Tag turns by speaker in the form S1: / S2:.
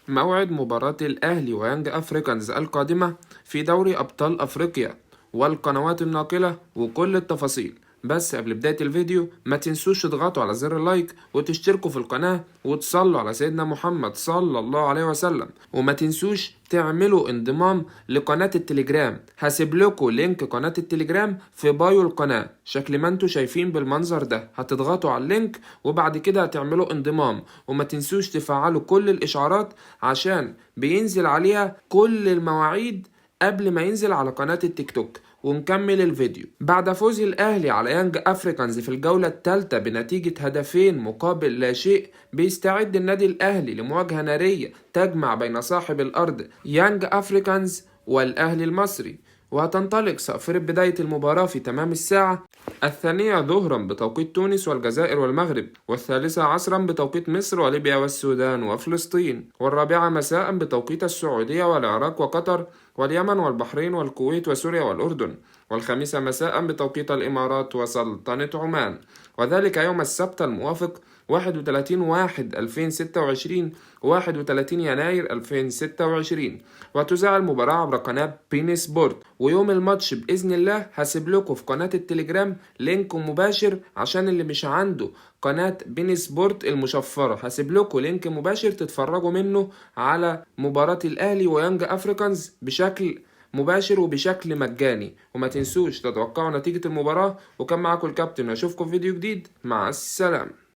S1: موعد مباراة الأهلي ويانج أفريكانز القادمة في دوري أبطال أفريقيا والقنوات الناقلة وكل التفاصيل. بس قبل بداية الفيديو ما تنسوش تضغطوا على زر ال like وتشتركوا في القناة وتصلوا على سيدنا محمد صلى الله عليه وسلم، وما تنسوش تعملوا انضمام لقناة التليجرام. هسيب لكم link قناة التليجرام في bio القناة شكل ما انتوا شايفين بالمنظر ده، هتضغطوا على ال link وبعد كده هتعملوا انضمام، وما تنسوش تفعلوا كل الإشعارات عشان بينزل عليها كل المواعيد قبل ما ينزل على قناة التيك توك. ونكمل الفيديو. بعد فوز الأهلي على يانج أفريكانز في الجولة الثالثة بنتيجة هدفين مقابل لا شيء، بيستعد النادي الأهلي لمواجهة نارية تجمع بين صاحب الأرض يانج أفريكانز والأهلي المصري. وهتنطلق صافرة بداية المباراة في تمام الساعة 2 ظهرا بتوقيت تونس والجزائر والمغرب، 3 عصرا بتوقيت مصر وليبيا والسودان وفلسطين، 4 مساء بتوقيت السعودية والعراق وقطر واليمن والبحرين والكويت وسوريا والأردن، 5 مساء بتوقيت الإمارات وسلطنة عمان، وذلك يوم السبت الموافق 31/1/2026 31 يناير 2026. وتذاع المباراة عبر قناة بين سبورت. ويوم الماتش بإذن الله هسيب لكم في قناة التليجرام link مباشر عشان اللي مش عنده قناة بين سبورت المشفرة، هسيب لكم link مباشر تتفرجوا منه على مباراة الأهلي ويانج أفريكانز بشكل مباشر وبشكل مجاني. وما تنسوش تتوقعوا نتيجة المباراة. وكان معاكم الكابتن، واشوفكم في فيديو جديد. مع السلامة.